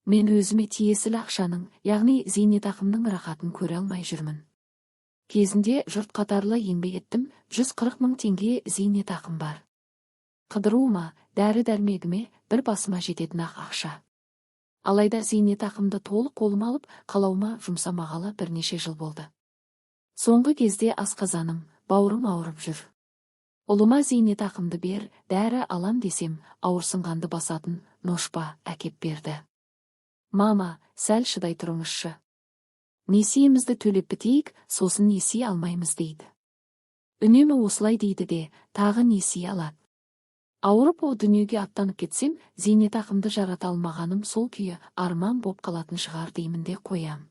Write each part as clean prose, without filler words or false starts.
Мен өзіме тиесілі ақшаның, яғни зейнетақымның рахатын көре алмай жүрмін. Кезінде жұрт қатарлы еңбек еттім, 140 мың теңге зейнетақым бар. Қыдыруыма, дәрі-дәрмегіме бір басыма жететін ақ ақша. Алайда зейнетақымды толық қолыма алып, қалауыма жұмсамағалы бірнеше жыл болды. Соңғы кезде асқазаным, бауырым ауырып жүр. Ұлыма зейнетақымды бер, дәрі алам десем, ауырсынғанды басатын ношпа әкеп берді. Мама, сәл шыдай тұрыңызшы. Несиемізді төлеп бітейік, сосын несие алмаймыз дейді. Үнемі осылай дейді де, тағы несие алады. Ауырып о дүниеге аттанып кетсем, зейнетақымды жарата алмағаным сол күйі арман боп қалатын шығар деймін де қоям.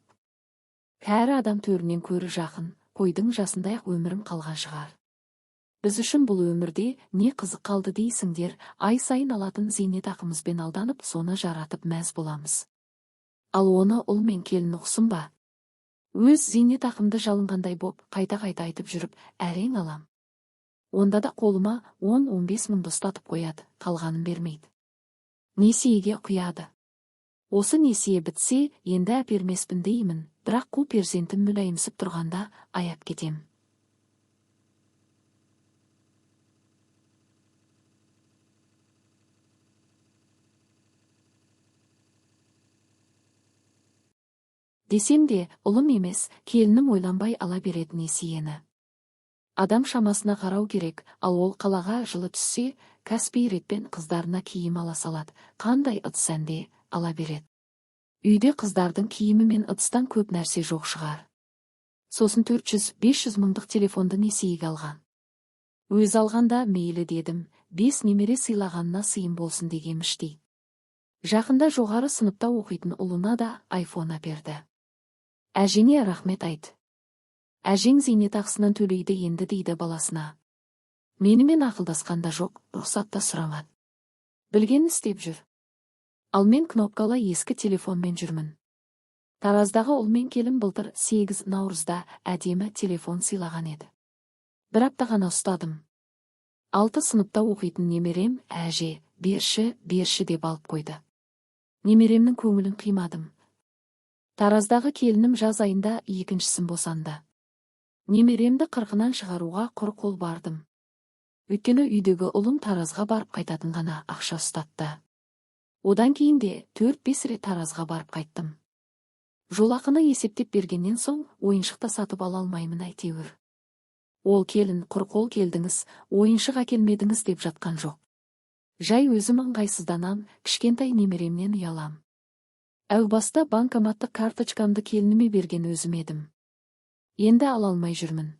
Кәрі адам төрінен көрі жақын, қойдың жасындай-ақ өмірім қалған шығар. Біз үшін бұл өмірде не қызық қалды дейсіңдер, ай сайын алатын зейнетақымызбен алданып, соны жаратып мәз боламыз. Ал оны ұл мен келін ұқсын ба? Өз зейнетақымды жалынғандай боп, қайта-қайта айтып жүріп, әрең алам. Онда да қолыма 10-15 мыңды ұстатып қояды, қалғанын бермейді. Несиеге құяды. Осы несие бітсе, енді әпермеспін деймін, бірақ қу перзентім мүләйімсіп тұрғанда аяп кетем. Десем де, ұлым емес, келінім ойланбай ала береді несиені. Адам шамасына қарау керек, ал ол қалаға жылы түссе, Каспий ретпен қыздарына киім ала салады, қандай ыдыс әнде ала береді. Үйде қыздардың киімі мен ыдыстан көп нәрсе жоқ шығар. Сосын 400-500 мыңдық телефонды несиеге алған. Өз алғанда мейлі дедім, 5 немере сыйлағанына сыйым болсын дегенміш дейді. Жақында жоғары сыныпта оқитын ұлына да айфон әперді. Әжеңе рахмет айт. Әжең зейнетақысынан төлейді енді дейді баласына. Менімен ақылдасқан да жоқ, рұқсат та сұрамады. Білгенін істеп жүр. Ал мен кнопкалы ескі телефонмен жүрмін. Тараздағы ұл мен келін былтыр 8 наурызда әдемі телефон сыйлаған еді. Бір апта ғана ұстадым. 6 сыныпта оқитын немерем әже, берші, берші деп алып қойды. Немеремнің көңілін қимадым. Тараздағы келінім жаз айында екіншісін босанды. Немеремді қырқынан шығаруға құр қол бардым. Өйткені үйдегі ұлым Таразға барып қайтатын ғана ақша ұстатты. Одан кейін де 4-5 рет Таразға барып қайттым. Жолақыны есептеп бергеннен соң ойыншық та сатып ала алмаймын әйтеуір. Ол келін құр қол келдіңіз, ойыншық әкелмедіңіз деп жатқан жоқ. Жай өзім ыңғайсызданам, кішкентай немеремнен ұялам. Әу баста банкоматтық карточкамды келініме берген өзім едім. Енді ала алмай жүрмін.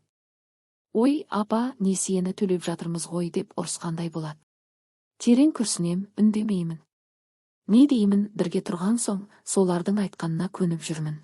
Ой, апа, несиені төлеп жатырмыз ғой деп ұрысқандай болады. Терең күрсінем, үндемеймін. Не деймін, бірге тұрған соң, солардың айтқанына көніп жүрмін.